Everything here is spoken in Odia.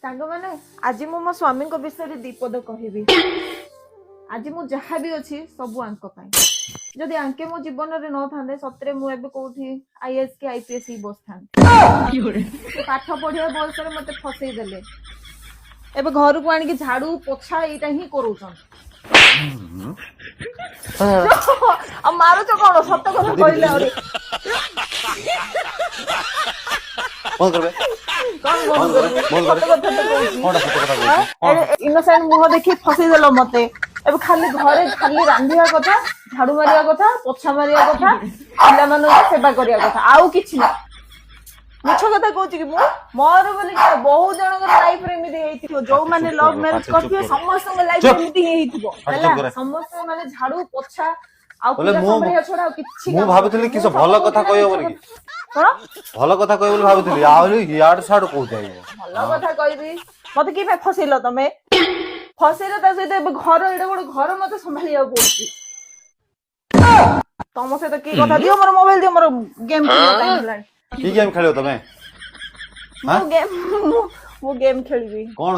ସାଙ୍ଗମାନେ, ଆଜି ମୁଁ ମୋ ସ୍ୱାମୀଙ୍କ ବିଷୟରେ ଦି ପଦ କହିବି। ଆଜି ମୁଁ ଯାହା ବି ଅଛି, ସବୁ ୟାଙ୍କ ପାଇଁ। ଯଦି ୟାଙ୍କେ ମୋ ଜୀବନରେ ନଥାନ୍ତେ, ସତରେ ମୁଁ ଏବେ କୋଉଠି ଆଇଏଏସ୍ କି ଆଇପିଏସ୍ ହେଇ ବସିଥାନ୍ତି। ପାଠ ପଢିବା ବୟସରେ ମତେ ଫସେଇ ଦେଲେ। ଏବେ ଘରକୁ ଆଣିକି ଝାଡୁ ପୋଛା ଏଇଟା ହିଁ କରୁଛନ୍ତି। ଆଉ ମାରୁଛ କଣ? ସତ କଥା କହିଲେ ଆହୁରି ବନ୍ଦ କରିବେ। କଣ ବନ୍ଦ ବନ୍ଦ କରେ, କରିବି? ବନ୍ଦ କରେ। ସତ କଥା ତ କହୁଛି। କଣଟା ସତ କଥା କହୁଛୁ? କଣ? ଇନୋସେଣ୍ଟ ମୁହଁ ଦେଖି ଫସେଇ ଦେଲ ମତେ। ଏବେ ଖାଲି ଘରେ ଖାଲି ରାନ୍ଧିବା କଥା, ଝାଡୁ ମାରିବା କଥା, ପୋଛା ମାରିବା କଥା, ପିଲାମାନଙ୍କୁ ସେବା କରିବା କଥା, ଆଉ କିଛି ନା। ମିଛ କଥା କହୁଛି କି ମୁଁ? ମୋର ବୋଲି କଣ, ବହୁତ ଜଣଙ୍କର ଲାଇଫରେ ଏମିତି ହେଇଥିବ। ଯୋଉମାନେ ଚୁପ୍ ଲଭ୍ କର, ମ୍ୟାରେଜ ପାଟି ଚୁପ୍ କରିଥିବେ, କର। ସମସ୍ତଙ୍କ ଲାଇଫରେ ଚୁପ୍। ଏମିତି ହିଁ ହେଇଥିବ। ପାଟି ହେଲା। ଚୁପ୍ କରେ। ସମସ୍ତେ ମାନେ ଝାଡୁ ପୋଛା ଆଉ ବୋଲେ ପିଲା ମୁଁ ସମ୍ଭାଳିବା ଛଡା ଆଉ କିଛି ମୁଁ କାମ ଭାବୁଥିଲି ନାହିଁ। କିସ ମୁଁ ଭଲ ସତ କଥା କହୁଛି ନା କହିବ ମିଛ ବୋଲିକି। କଥା? କଣ? ଭଲ କଥା କହିବ ବୋଲି ଭାବୁଥିଲି, ଆହୁରି ଇଆଡୁ ସିଆଡୁ କହୁଛି। ଭଲ କଥା କହିବି? ମତେ କି ପାଇଁ ଫସେଇଲ ତମେ? ଫସେଇଲ, ତା ସହିତ ଏବେ ଘର, ଏଡେ ବଡ ଘର ମତେ ସମ୍ଭାଳିବାକୁ ପଡୁଛି। ତମ ସହିତ କି କଥା? ଦିଅ ମୋର ମୋବାଇଲ, ଦିଅ, ମୋର ଗେମ୍ ଖେଳିବା ଟାଇମ୍ ହେଲାଣି। କି ଗେମ୍ ଖେଳିବ ତମେ? ମୁଁ ଗେମ୍ ଖେଳିବି। କଣ?